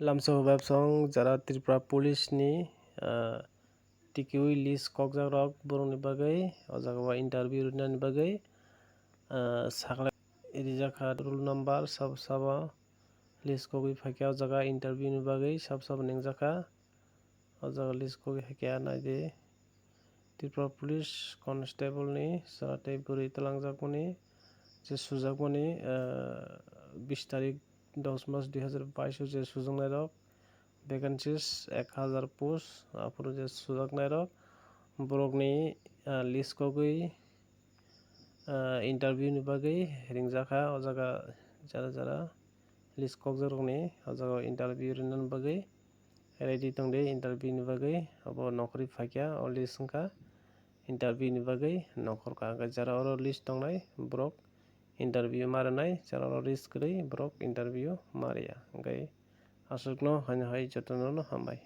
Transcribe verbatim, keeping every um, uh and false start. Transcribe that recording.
Lamsao websong jara Tripura Police ni, ah, tikiwi list kokjak rok borokni bagwi, o jaga o interview rinani bagwi, ah, saklai rijak kha roll number sabo sabo list kogwi phaikha o jaga interview ni bagwi sabo sabo nengjakha o jaga list kogwi phaikha naidi. Tripura Police Constable ni chwla tei bwrwi twlangjakmani je sujakmani, ah, bis tarik dos mas dui hazar bais o je sujaknai rok vacancies ek hazar post aphuru je sujaknai rok borokni, ah, list kogwi, ah, interview ni bagwi ringjakha o jaga jara jara list kokjak rokni o jaga interview rinani bagwi. Ready tongdi interview ni bagwi, obo nokhorwi phaikha o list wngkha interview ni bagwi nokhorkha, hwnkhe jara oro list tongnai borok interview ma rwnai, jara oro list kwrwi borok interview ma rwya, hwnkhe aswkno haino hai jotono no hambai.